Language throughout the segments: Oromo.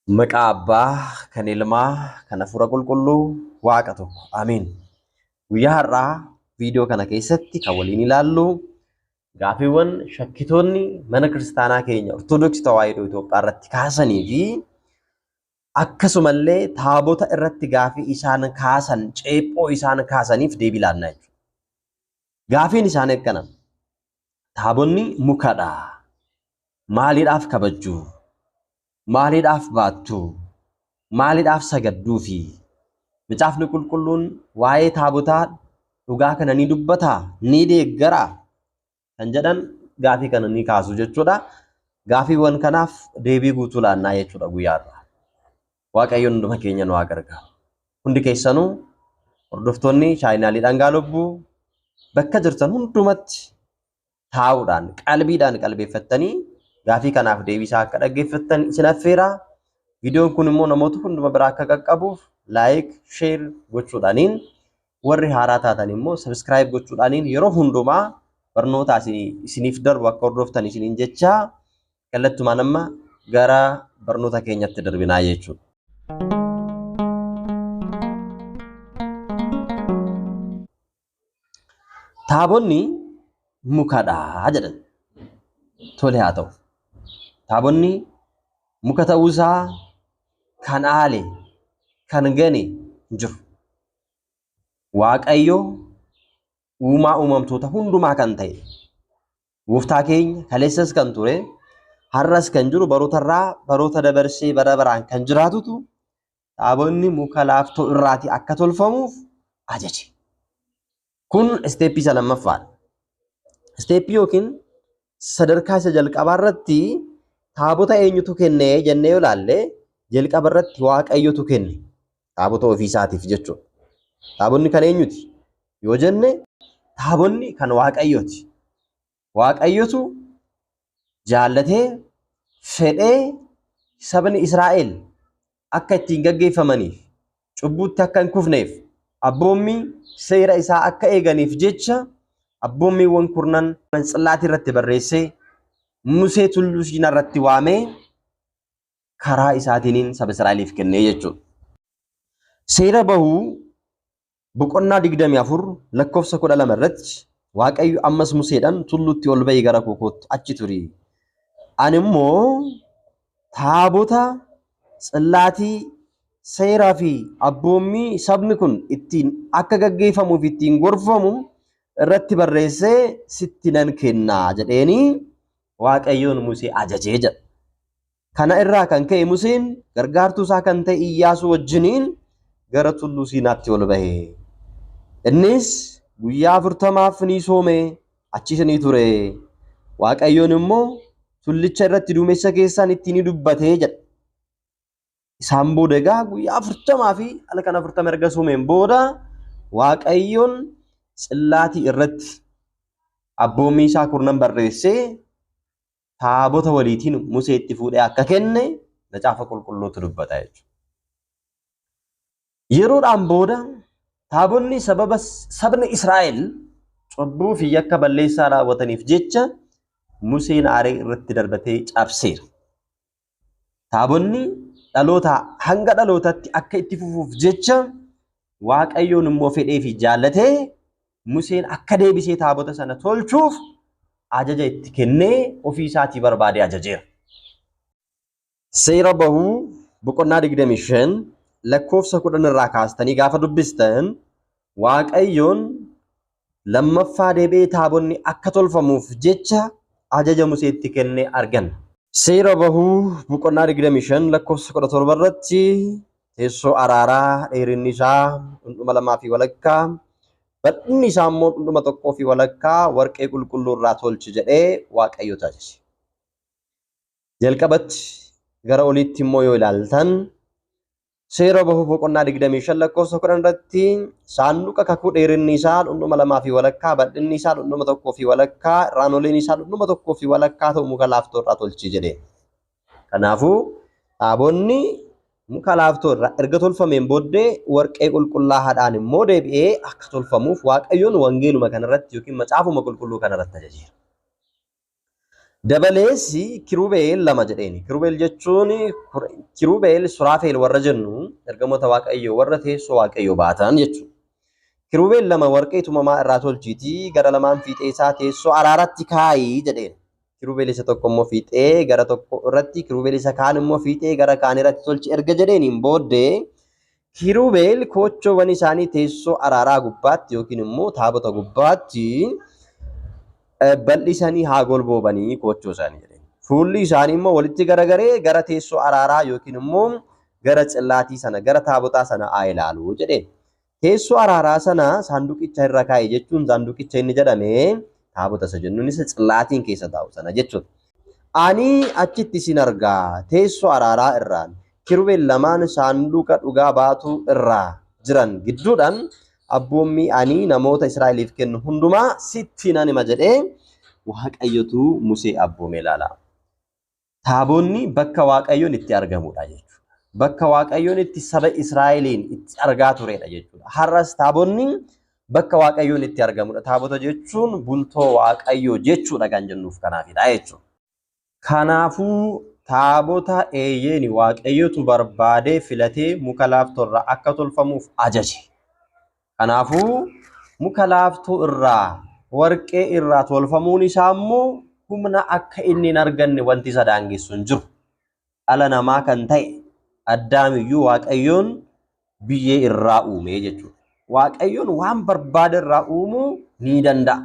Maqaa Abbaa, kan Ilmaa, kan Hafuura Qulqulluu, Waaqa tokko. Ameen. Guyyaa har'aa viidiyoo kana keessatti kan waliin ilaallu gaaffiiwwan shakkitoonni mana kiristaanaa keenya Ortodoksii Tawaahidoo Itoophiyaa irratti kaasanii fi akkasumallee taabota irratti gaaffii isaan kaasan, ceephoo isaan kaasaniif deebii laannaa jechuudha. Gaaffiin isaanii akkana. Taabonni mukadha. Maaliidhaaf kabajju? Maaliidhaaf baattu? Maaliidhaaf sagadduufi? Macaafni qulqulluun waa'ee taabotaa dhugaa kana ni dubbataa? Ni deeggaraa? Kan jedhan gaafii kana ni kaasu jechuudha. Gaafiiwwan kanaaf deebii guutuu laannaa jechuudha guyyaa har'aa. Waaqayyoon hunduma keenya nu haa gargaaru. Hundi keessanuu hordoftoonni chaayinaalii Dhangaa Lubbuu bakka jirtan hundumatti taa'uudhaan qalbiidhaan qalbeeffattanii gaafii kanaaf deebisaa akka dhaggeeffattan isin affeera. Viidiyoon kun immoo namoota hunduma biraa akka qaqqabuuf like, share gochuudhaaniin warri haaraa taatan immoo subscribe gochuudhaaniin yeroo hundumaa barnoota isiniif darbu akka hordoftan isiniin jecha kallattumaan amma gara barnoota keenyatti darbinaa jechuudha. Taabonni mukadha jedhan. Tole haa ta'u. Taabonni muka ta'uusaa kan aale, kan gane hin jiru. Waaqayyo uumaa uumamtoota hundumaa kan ta'e, gooftaa keenya kaleessas kan ture, har'as kan jiru, barootarraa baroota dabarsee bara baraan kan jiraatutu taabonni muka laaftoo irraatii akka tolfamuuf ajaje. Kun isteeppii isa lammaffaadha. Isteeppii yookiin sadarkaa isa jalqabaa irratti taabota eenyutu kenne jennee yoo ilaalle, jalqaba irratti Waaqayyotu kenne taabota ofii isaatiif jechuudha. Taabonni kan eenyuti yoo jenne, taabonni kan Waaqayyooti. Waaqayyotu jaallatee fedhee sabni Israa'el akka ittiin gaggeeffamaniif, cubbuutti akka hin kufneef, abboommii seera isaa akka eeganiif jecha abboommiiwwan kurnan tsillaatii irratti barreessee Musee tulluu Siinaa irratti waamee karaa isaatiiniin saba Israa'eliif kennee jechuudha. Seera bahuu boqonnaa 24 lakkoofsa 12 irratti Waaqayyo ammas Museedhaan, tulluutti ol ba'ii gara koo kottu, achi turi. Ani immoo taabota tsillaatii seeraa fi abboommii sabni kun ittiin akka gaggeeffamuu fi ittiin gorfamu irratti barreessee sitti nan kenna jedheeni Waaqayyoon Musee ajajee jedha. Kana irraa kan ka'e Museen gargaartuu isaa kan ta'e Iyyaasuu wajjiniin gara tulluu Siinaatti ol bahe. Innis guyyaa 40f ni soome, achis ni ture. Waaqayyoon immoo tullicha irratti duumessa keessaan itti ni dubbate jedha. Isaan booda egaa guyyaa 40 fi halkan 40 erga soomeen booda Waaqayyoon tsillaatii irratti abboommii isaa kurnan barreessee taabota waliitiin Museetti fuudhee akka kenne Macaafa Qulqulluutu dubbata jechuudha. Yeroodhaan booda taabonni sababa sabni Israa'el cubbuu fi yakka balleessaa raawwataniif jecha Museen aaree irratti darbatee cabseera. Taabonni dhalootaa hanga dhalootatti akka itti fufuuf jecha Waaqayyoon immoo fedhee fi jaallatee Museen akka deebisee taabota sana tolchuuf ajaja itti kennee ofii isaatii barbaadee ajajeera. Seera bahuu boqonnaa 25 lakkoofsa 10 irraa kaastanii gaafa dubbistan Waaqayyoon lammaffaa deebi'ee taabonni akka tolfamuuf jecha ajaja Museetti kenne arganna. Seera bahuu boqonnaa 25 lakkoofsa 17 irratti teessoo araaraa dheerinni isaa dhundhuma lamaa fi walakkaa, bal'inni isaa immoo dhundhuma tokkoo fi walakkaa warqee qulqulluu irraa tolchi jedhee Waaqayyotu ajaje. Jalqabatti gara oliitti immoo yoo ilaaltan Seera bahuu boqonnaa 25 lakkoofsa 10 irratti saanduqa kakuu dheerinni isaa dhundhuma lamaa fi walakkaa, bal'inni isaa dhundhuma tokkoo fi walakkaa, irraan isaa dhundhuma tokkoo fi walakkaa ta'u muka laaftoo irraa tolchi jedhe. Kanaafuu taabonni muka laaftoo irraa erga tolfameen booddee warqee qulqullaa'aadhaan immoo deebi'ee akka tolfamuuf Waaqayyoon wangeeluma kanarratti yookiin macaafuma qulqulluu kanarratti ajajeera. Dabalees Kirubeel 2 jedheeni. Kirubeel jechuun Kirubeel Suraafeel warra jennu ergamoota Waaqayyoo warra teessoo Waaqayyoo baatan jechuudha. Kirubeel 2 warqee tumamaa irraa tolchiitii gara lamaan fiixee isaa teessoo araaratti kaayii jedheen. Kirubeel isa tokko immoo fiixee gara tokko irratti, kirubeel isa kaan immoo fiixee gara kaan irratti tolchi erga jedheeniin booddee Kirubeel koochoowwan isaanii teessoo araaraa gubbaatti yookiin immoo taabota gubbaatti bal'isanii haa golboobanii koochoo isaanii jedheen. Fuulli isaanii immoo walitti garagaree gara teessoo araaraa yookiin immoo gara cillaatii sana gara taabotaa sana haa ilaalu jedheen. Teessoo araaraa sana saanduqicha irra kaa'e jechuun saanduqicha inni jedhame taabota isa jennuun isa cillaatiin keessa taa'u sana jechuudha. Ani achitti isin argaa teessoo araaraa irraan kirubeel lamaan saanduqa dhugaa baatuu irraa jiran gidduudhaan abboommii ani namoota Israa'eliif kennu hundumaa sitti nan hima jedhee Waaqayyotu Musee abboome ilaala. Taabonni bakka Waaqayyoon itti argamudha jechuudha. Bakka Waaqayyoon itti saba Israa'eliin itti argaa turedha jechuudha. Har'as taabonni bakka Waaqayyoon itti argamudha. Taabota jechuun bultoo Waaqayyoo jechuudha kan jennuuf kanaafidha jechuudha. Kanaafuu taabota eeyyeeni Waaqayyotu barbaadee filatee muka laaftoo irraa akka tolfamuuf ajaje. Kanaafuu muka laaftoo irraa warqee irraa tolfamuun isaa immoo humna akka inni hin arganne wanti isa daangessu hin jiru. Dhala namaa kan ta'e Addaamiyyuu Waaqayyoon biyyee irraa uume jechuudha. Waaqayyoon waan barbaade irraa uumuu ni danda'a.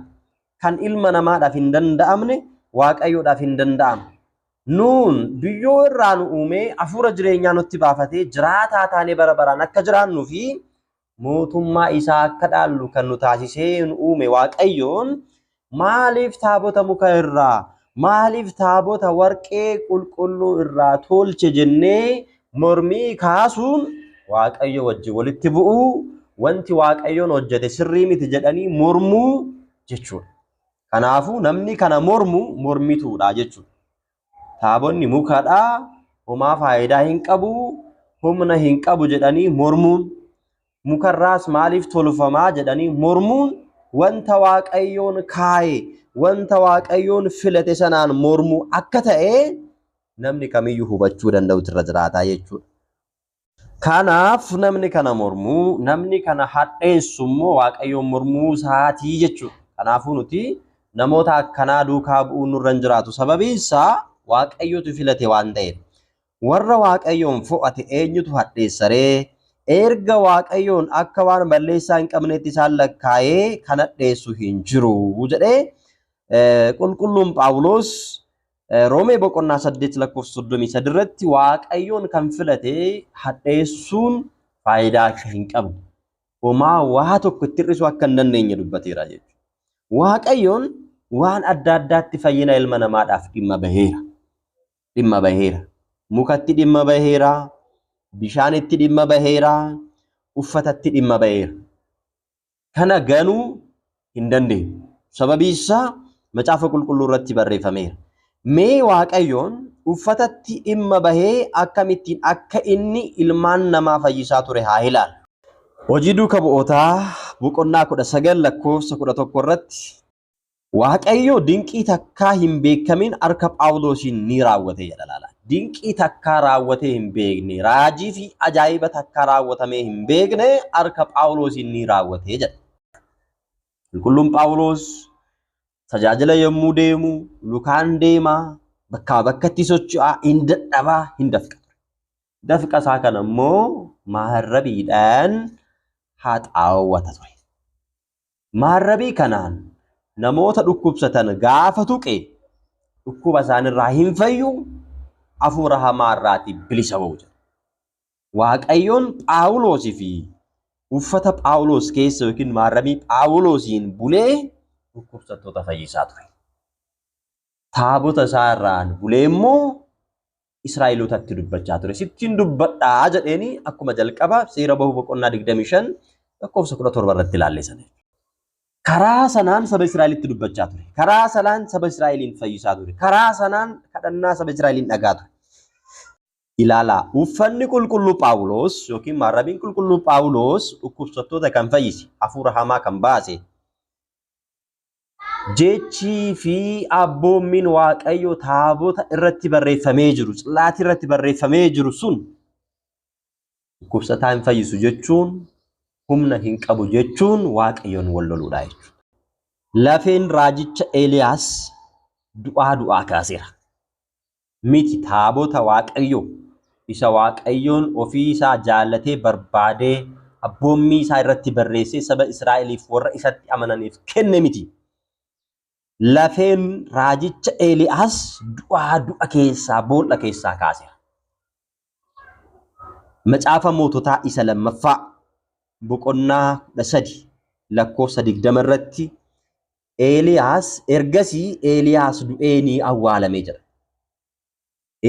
Kan ilma namaadhaaf hin danda'amne Waaqayyoodhaaf hin danda'amu. Nuun biyyoo irraa nu uumee hafuura jireenyaa nutti baafatee jiraataa taanee bara baraan akka jiraannuu fi mootummaa isaa akka dhaallu kan nu taasisee nu uume Waaqayyoon maaliif taabota muka irraa maaliif taabota warqee qulqulluu irraa tolche jennee mormii kaasuun Waaqayyo wajjin walitti bu'uu wanti Waaqayyoon hojjete sirrii miti jedhanii mormuu jechuudha. Kanaafuu namni kana mormu mormituudha jechuudha. Taabonni mukadhaa, homaa faayidaa hin qabu, humna hin qabu jedhanii mormuun, mukarraas maaliif tolfamaa jedhanii mormuun wanta Waaqayyoon kaaye, wanta Waaqayyoon filate sanaan mormuu akka ta'e namni kamiyyuu hubachuu danda'utu irra jiraataa jechuudha. Kanaaf namni kana mormuu, namni kana hadheessu immoo Waaqayyoon mormuu isaatii jechuudha. Kanaafuu nuti namoota akkanaa duukaa bu'uun nurra hin jiraatu. Sababiin isaa Waaqayyotu filate waan ta'eef. Warra Waaqayyoon fo'ate eenyutu hadheessa ree? Erga Waaqayyoon akka waan balleessaa hin qabneetti isaan lakkaa'ee kan hadheessu hin jiru jedhee qulqulluun Phaawulos Roomee boqonnaa 8 lakkoofsa 33 irratti Waaqayyoon kan filate hadheessuun faayidaa akka hin qabne, homaa waa tokko itti hir'isuu akka hin dandeenye dubbateera jechuudha. Waaqayyoon waan adda addaatti fayyina ilma namaadhaaf dhimma baheera. Dhimma baheera. Mukatti dhimma baheera, bishaanitti dhimma baheera, uffatatti dhimma baheera. Kana ganuu hin dandeenyu. Sababii isaa macaafa qulqulluu irratti barreeffameera. Mee Waaqayyoon uffatatti dhimma bahee akkamittiin akka inni ilmaan namaa fayyisaa ture haa ilaallu. Hojii duuka bu'ootaa boqonnaa 19 lakkoofsa 11 irratti Waaqayyo dinqii takkaa hin beekamin harka Phaawulosiin ni raawwate jedha laala. Dinqii takkaa raawwatee hin beekne, raajii fi ajaa'iba takkaa raawwatamee hin beekne harka Phaawulosiin ni raawwate jedha. Qulqulluun Phaawulos tajaajila yommuu deemu lukaan deema, bakkaa bakkatti socho'aa, hin dadhabaa, hin dafqa ture. Dafqa isaa kana immoo maarrabiidhaan haxaawwata ture. Maarrabii kanaan namoota dhukkubsatan gaafa tuqe dhukkuba isaanirraa hin fayyu, hafuura hamaa irraatii bilisa ba'u jedha. Waaqayyoon Phaawulosii fi uffata Phaawulos keessa yookiin maarrabii Phaawulosiin bulee dhukkubsattoota fayyisaa ture. Taabota isaa irraan bulee immoo Israa'elootatti dubbachaa ture. Sittiin dubbadhaa jedheeni akkuma jalqaba seera bahuu boqonnaa 25 lakkoofsa 17 irratti ilaalle sana. Karaa sanaan saba Israa'elitti dubbachaa ture. Karaa sanaan saba Israa'eliin fayyisaa ture. Karaa sanaan kadhannaa saba Israa'eliin dhagaa ture. Ilaalaa, uffanni qulqulluu Phaawulos yookiin maarrabiin qulqulluu Phaawulos dhukkubsattoota kan fayyise, hafuura hamaa kan baase, Jechii fi abboommiin Waaqayyo taabota irratti barreeffamee jiru, tsillaatii irratti barreeffamee jiru sun dhukkubsataa hin fayyisu jechuun, humna hin qabu jechuun Waaqayyoon wal loluudha jechuudha. Lafeen raajicha Eeliyaas du'aa du'aa kaaseera. Miti taabota Waaqayyoo isa Waaqayyoon ofii isaa jaallatee barbaadee abboommii isaa irratti barreessee saba Israa'eliif warra isatti amananiif kenne miti. Lafeen raajicha Eeliyaas du'aa du'a keessaa boolla keessaa kaaseera. Macaafa Moototaa isa lammaffaa boqonnaa 13 lakkoofsa 20 irratti Eeliyaas ergasii Eeliyaas du'ee ni awwaalamee jira.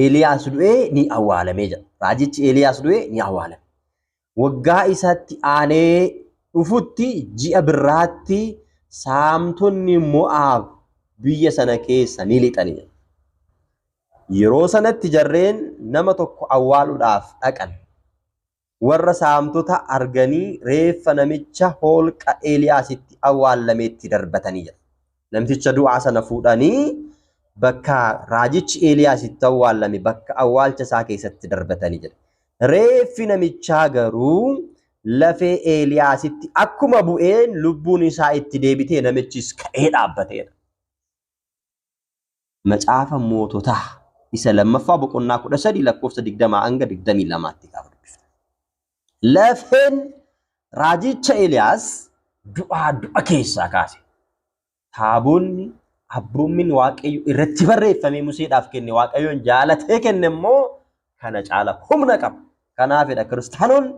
Eeliyaas du'ee ni awwaalamee jira. Raajichi Eeliyaas du'ee ni awwaalame. Waggaa isatti aanee dhufutti ji'a birraatti saamtonni Mo'aab biyya sana keessa ni lixani. Yeroo sanatti jarreen nama tokko awwaaluudhaaf dhaqan. Warra saamtota arganii reeffa namicha holqa Eeliyaasitti awwaallameetti darbatanii jira. Namticha du'aa sana fuudhanii bakka raajichi Eeliyaasitti awwaallame bakka awwaalcha isaa keessatti darbatanii jira. Reeffi namichaa garuu lafee Eeliyaasitti akkuma bu'een lubbuun isaa itti deebitee namichis ka'ee dhaabbateera. Macaafa Moototaa isa lammaffaa boqonnaa 13 lakkoofsa 20 hanga 22tti gaafa dubbifna. Lafeen raajicha Eeliyaas du'aa du'a keessaa kaase. Taabonni abboommiin Waaqayyo irratti barreeffamee Museedhaaf kenne Waaqayyoon jaalatee kenne immoo kana caala humna qaba. Kanaafidha kiristaanonni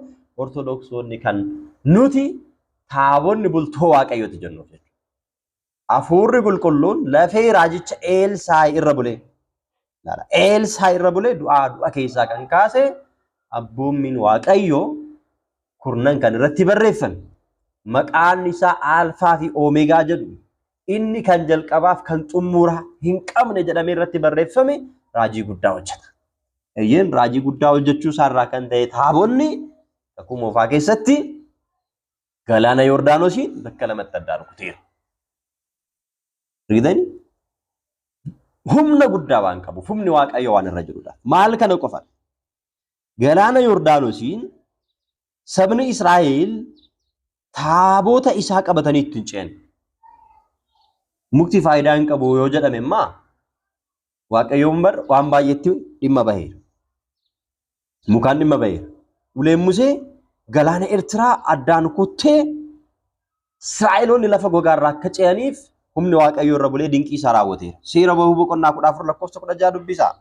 Ortodoksonni kan nuti taabonni bultoo Waaqayyooti jennuuf jechuudha. Hafuurri qulqulluun lafee raajicha Eelsaay irra bulee Eelsaay irra bulee du'aa du'a keessaa kan kaase abboommiin Waaqayyo kurnan kan irratti barreeffame maqaan isaa Alfaa fi Oomegaa jedhu inni kan jalqabaaf kan xumuraa hin qabne jedhamee irratti barreeffame raajii guddaa hojjeta. Eeyyeen raajii guddaa hojjechuu isaarraa kan ta'e taabonni Kakuu Moofaa keessatti galaana Yordaanosiin bakka lamatti addaan rukuteera. Argitanii? Humna guddaa waan qabuuf, humni Waaqayyoo waan irra jirudha. Maal kana qofa? Galaana Yordaanosiin sabni Israa'el taabota isaa qabatanii ittiin ce'an. Mukti faayidaa hin qabu yoo jedhame immoo Waaqayyoon bar waan baay'eetti dhimma baheera. Mukaan dhimma baheera. Uleen Musee galaana Eertiraa addaan kuttee Israa'eloonni lafa gogaarraa akka ce'aniif humni Waaqayyoo irra bulee dinqii isaa raawwateera. Seera Bahuu boqonnaa 14 lakkoofsa 16 dubbisaa.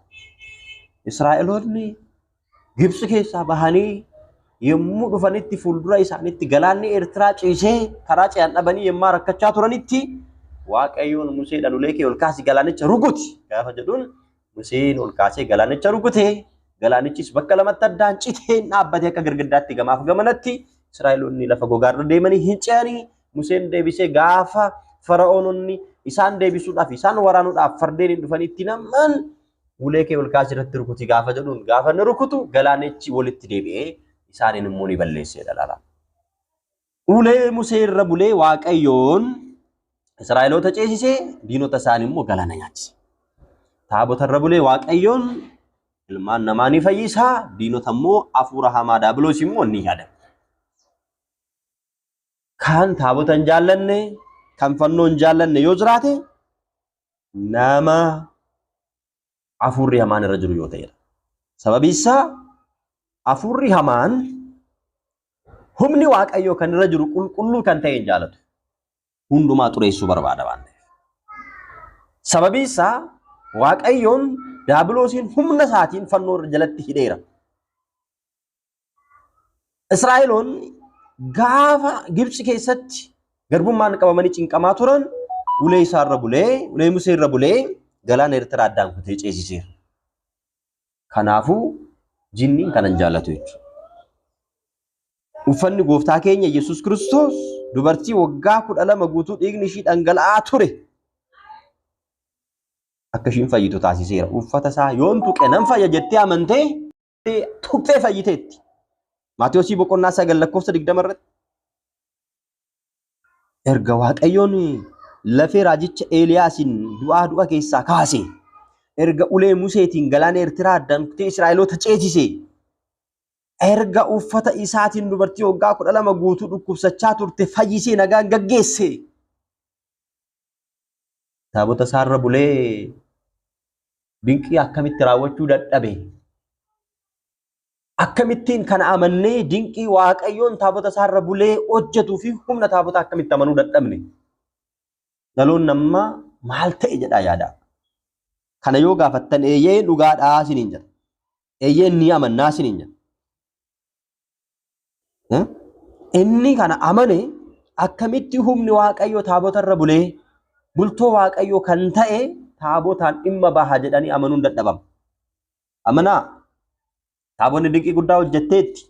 Israa'eloonni Gibxi keessaa bahanii yommuu dhufanitti fuuldura isaaniitti galaanni Eertiraa ciisee karaa ce'an dhabanii yemmaa rakkachaa turanitti Waaqayyoon Museedhaan ulee kee ol kaasi galaanicha rukuti gaafa jedhuun Museen ol kaasee galaanicha rukute galaanichis bakka lamatti addaan citee dhaabbatee akka girgiddaatti gamaaf gamanatti Israa'eloonni lafa gogaarra deemanii hin ce'anii Museen deebisee gaafa fara'oononni isaan deebisuudhaaf isaan waraanuudhaaf fardeen hin dhufanitti nam'an ulee kee ol kaasi irratti rukuti gaafa jedhuun gaafa inni rukutu galaanichi walitti deebi'ee isaaniin immoo ni balleesseedha laala. Ulee Musee irra bulee Waaqayyoon Israa'eloota ceesisee diinota isaanii immoo galaana nyaachise. Taabota irra bulee Waaqayyoon ilmaan namaa ni fayyisa, diinota immoo hafuura hamaa daabiloos immoo ni yaada. Kan taabota hin jaallanne, kan fannoo hin jaallanne yoo jiraate nama hafuurri hamaan irra jiru yoo ta'edha. Sababi isaa hafuurri hamaan humni Waaqayyoo kan irra jiru qulqulluu kan ta'e hin jaalatu. Hundumaa xureessuu barbaada waan ta'eef. Sababi isaa Waaqayyoon daabiloosiin humna isaatiin fannoo irra jalatti hidheera. Israa'eloonni gaafa Gibxi keessatti garbummaan qabamanii cinqamaa turan ulee isaarra bulee, ulee Musee irra bulee galaana Eertiraa addaan kutee ceesiseera. Kanaafuu jinniin kana hin jaallatu jechuudha. Uffanni gooftaa keenya Yesuus Kiristoos dubartii waggaa 12 guutuu dhiigni ishii dhangala'aa ture akka ishiin fayyitu taasiseera. Uffata isaa yoon tuqe nan fayya jettee amantee tuqxee fayyiteetti. Maatewosii boqonnaa 9 lakkoofsa 20 irratti. Erga Waaqayyoon lafee raajicha Eeliyaasiin du'aa du'a keessaa kaase, erga ulee Museetiin galaana Eertiraa addaan kutee Israa'eloota ceesise, erga uffata isaatiin dubartii waggaa 12 guutuu dhukkubsachaa turte fayyisee nagaan gaggeesse, taabota isaarra bulee dinqii akkamitti raawwachuu dadhabe? Akkamittiin kana amannee dinqii Waaqayyoon taabota isaarra bulee hojjetuu fi humna taabota akkamitti amanuu dadhabne? Dhaloonni ammaa maal ta'e jedhaa yaada. Kana yoo gaafattan eeyyee dhugaadhaa isiniin jedha. Eeyyee ni amannaa isiniin jedha. Inni kana amane akkamitti humni Waaqayyoo taabotarra bulee bultoo Waaqayyoo kan ta'e taabotaan dhimma baha jedhanii amanuun dadhabama. Amanaa, taabonni dinqii guddaa hojjetteetti.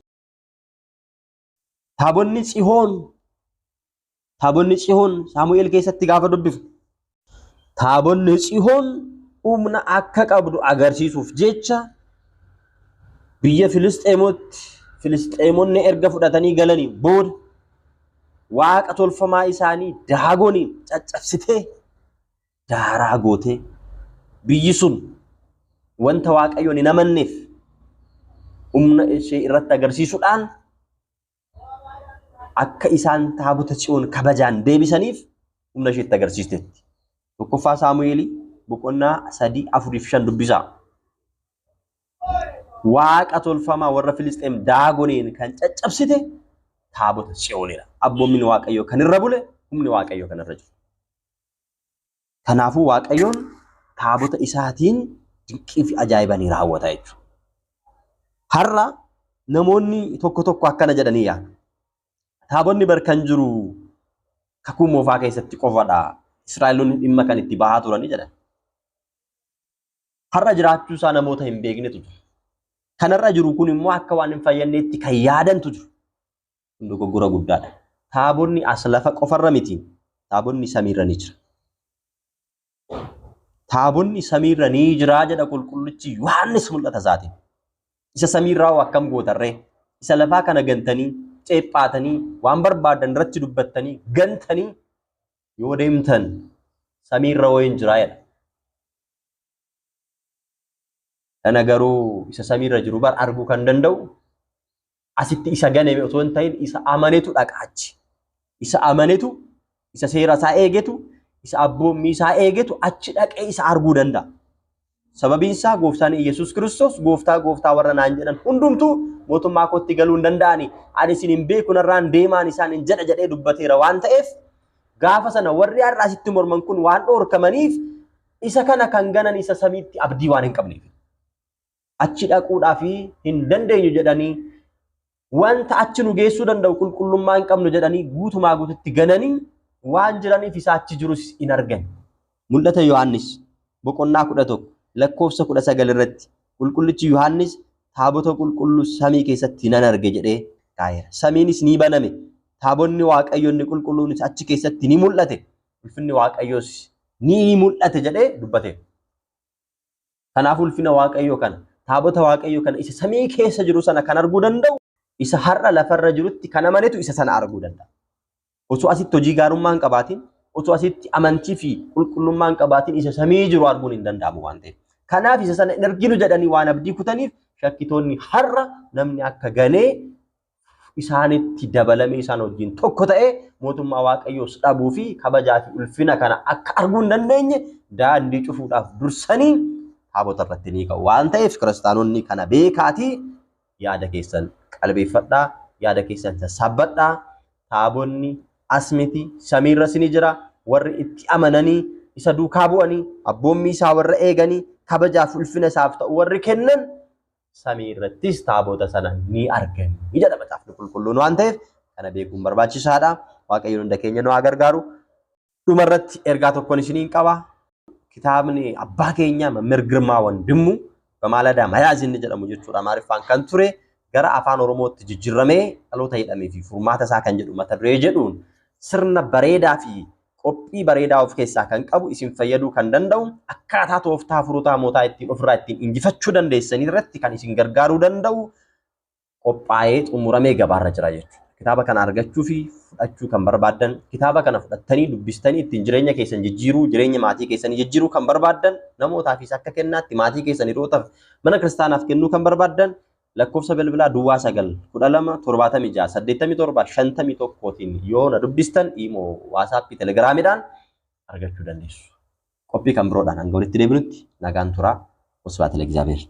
Taabonni Tsihoon Saamu'eel keessatti gaafa dubbifnu taabonni Tsihoon humna akka qabdu agarsiisuuf jecha biyya Filisxeemotti Filisxeemonni erga fudhatanii galanii booda waaqa tolfamaa isaanii Daagoniin caccabsitee daaraa gootee biyyi sun wanta Waaqayyoon hin amanneef humna ishee irratti agarsiisuudhaan akka isaan taabota Tsiyoon kabajaan deebisaniif humna isheetti agarsiisteetti. 1ffaa Saamu'eelii boqonnaa 3, 4 fi 5 dubbisaa. Waaqa tolfamaa warra Filisxeem Daagoniin kan caccabsite taabota Tsiyoonidha. Abboommiin Waaqayyoo kan irra bule, humni Waaqayyoo kan irra jiru. Kanaafuu Waaqayyoon taabota isaatiin dinqii fi ajaa'iba ni raawwata jechuudha. Har'a namoonni tokko tokko akkana jedhanii yaadu. Taabonni bar kan jiru kakuu moofaa keessatti qofadha. Israa'eloonni dhimma kan itti bahaa turanii jedhan. Har'a jiraachuu isaa namoota hin beeknetu jiru. Kanarra jiru kun immoo akka waan hin fayyadneetti kan yaadantu jiru. Kun dogoggora guddaadha. Taabonni as lafa qofarra miti. Taabonni samiirra ni jira. Taabonni samiirra ni jira jedha qulqullichi Yohaannis mul'ata isaatiin. Isa samiirraa hoo akkam gootarree? Isa lafaa kana gantanii, ceephaatanii, waan barbaadan irratti dubbattanii, gantanii yoo deemtan samiirra hoo hin jiraa jedha. Kana garuu isa samiirra jiru bar arguu kan danda'u asitti isa ganame otoo hin ta'in isa amanetu dhaqa achi. Isa amanetu, isa seera isaa eegetu, isa abboommii isaa eegetu achi dhaqee isa arguu danda'a. Sababiin isaa gooftaan Iyyasuus Kiristoos gooftaa gooftaa warra naan jedhan hundumtuu mootummaa kootti galuu hin danda'ani. Ani isin hin beeku narraan deemaan isaan hin jedha jedhee dubbateera waan ta'eef gaafa sana warri har'a asitti morman kun waan dhoorkamaniif isa kana kan ganan isa samiitti abdii waan hin qabneef. Achi dhaquudhaaf hin dandeenyu jedhanii wanta achi nu geessuu danda'u qulqullummaa hin qabnu jedhanii guutumaa guututti gananii waan jiraniif isa achi jirus hin argan. Mul'ata Yohaannis boqonnaa 11 lakkoofsa 19 irratti qulqullichi Yohaannis taabota qulqulluu samii keessatti nan arge jedhee kaa'eera. Samiinis ni baname. Taabonni Waaqayyo inni qulqulluunis achi keessatti ni mul'ate. Ulfinni Waaqayyoos ni mul'ate jedhee dubbateera. Kanaaf ulfina Waaqayyoo kana, taabota Waaqayyoo kana isa samii keessa jiru sana kan arguu danda'u, isa har'a lafarra jirutti kan amanetu isa sana arguu danda'a. Osoo asitti hojii gaarummaa hin qabaatin, osoo asitti amantii fi qulqullummaa hin qabaatin isa samii jiru arguun hin danda'amu waan ta'eef. Kanaaf isa sana hin arginu jedhanii waan abdii kutaniif shakkitoonni har'a namni akka ganee isaanitti dabalamee isaan wajjin tokko ta'ee mootummaa Waaqayyoos dhabuu fi kabajaa fi ulfina kana akka arguu hin dandeenye daandii cufuudhaaf dursanii taabota irratti ni ka'u. Waan ta'eef kiristaanonni kana beekaatii yaada keessan qalbeeffadhaa, yaada keessan sassaabbadhaa. Taabonni as miti, samiirras ni jira. Warri itti amananii isa duukaa bu'anii abboommii isaa warra eeganii kabajaa fi ulfina isaaf ta'u warri kennan samii irrattis taabota sana ni arganii jedha macaafni qulqulluun waan ta'eef kana beekuun barbaachisaadha. Waaqayyoon hunda keenya nu haa gargaaru. Dhumarratti ergaa tokkoon isiniin qaba. Kitaabni abbaa keenya Mammir Girmaa Wandimmuu Bamaaladaa Mayaaz inni jedhamu jechuudha Amaariffaan kan ture gara afaan Oromootti jijjiiramee dhaloota jedhamee fi furmaata isaa kan jedhu mata duree jedhuun sirna bareedaa fi qophii bareedaa of keessaa kan qabu isin fayyaduu kan danda'u akkaataa tooftaa furutaa mootaa ittiin ofirraa ittiin injifachuu dandeessanii irratti kan isin gargaaruu danda'u qophaa'ee xumuramee gabaarra jira jechuudha. Kitaaba kana argachuu fi fudhachuu kan barbaaddan, kitaaba kana fudhattanii dubbistanii ittiin jireenya keessan jijjiiruu, jireenya maatii keessanii jijjiiruu kan barbaaddan, namootaafis akka kennaatti maatii keessan hiriyootaaf mana kiristaanaaf kennuu kan barbaaddan, lakkoofsa bilbilaa duwwaa 9 12 76 87 51tiin yoo na dubbistan iimoo, waasaappii, telegiraamiidhaan argachuu dandeessu. Qophii kan biroodhaan hanga walitti deebinutti nagaan turaa. Wasbaat ለእግዚአብሔር.